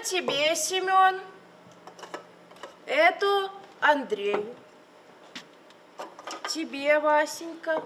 Это тебе, Семен. Это Андрею. Тебе, Васенька.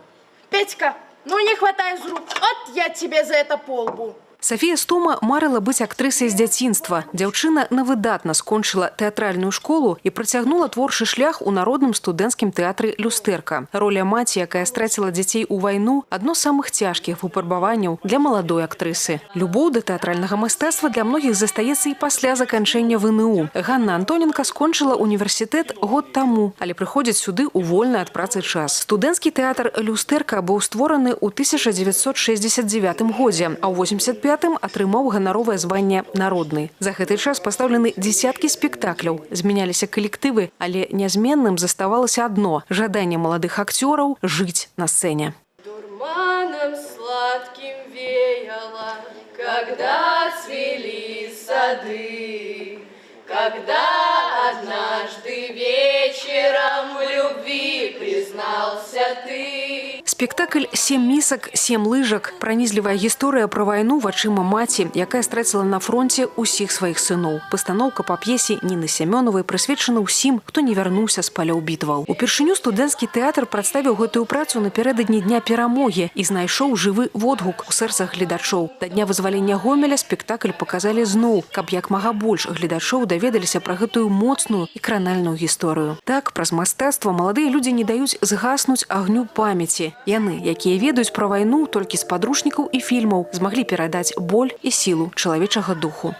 Петька, ну не хватай з рук. Вот я тебе за это по лбу. Сафія Стома марыла быць актрысай з дзяцінства. Дзяўчына на выдатна скончыла тэатральную школу і працягнула творчы шлях у народным студэнцкім тэатры «Люстэрка». Роля маці, якая страціла дзяцей у вайну, адно з самых цяжкіх выпрабаванняў для маладой актрысы. Любоў да тэатральнага мастацтва для многіх застаецца і пасля заканчэння ВНУ. Ганна Антоненка скончыла універсітэт год таму, але прыходзіць сюды ў вольны ад працы час. Студэнцкі тэатр «Люстэрка» быў створаны ў 1969 годзе, а ў 85 атрымаў ганаровае званне «Народны». За гэты час пастаўлены дзесяткі спектакляў, змяняліся калектывы, але нязменным заставалася адно – жаданне маладых акцёраў жыць на сцэне. Дурманом сладким веяло, когда цвели сады, когда однажды вечером в любви признался ты. Спектакль «Сем місак, сем лыжак» – пранізлівая гісторыя пра вайну вачыма маці, якая страціла на фронце ўсіх сваіх сыноў. Пастаноўка па п'есе Ніны Сямёнавай прысвечана ўсім, хто не вярнуўся з паляў бітваў. Упершыню студэнцкі тэатр прадставіў гэтую працу напярэдадні Дня перамогі і знайшоў жывы водгук у сэрцах гледачоў. Да Дня вызвалення Гомеля спектакль паказалі зноў, каб як мага больш гледачоў даведаліся пра гэтую моцную і кранальную гісторыю. Так, праз мастацтва маладыя людзі не даюць згаснуць агню памяці. Яны, якія ведаюць пра вайну толькі з падручнікаў і фільмаў, змаглі перадаць боль і сілу чалавечага духу.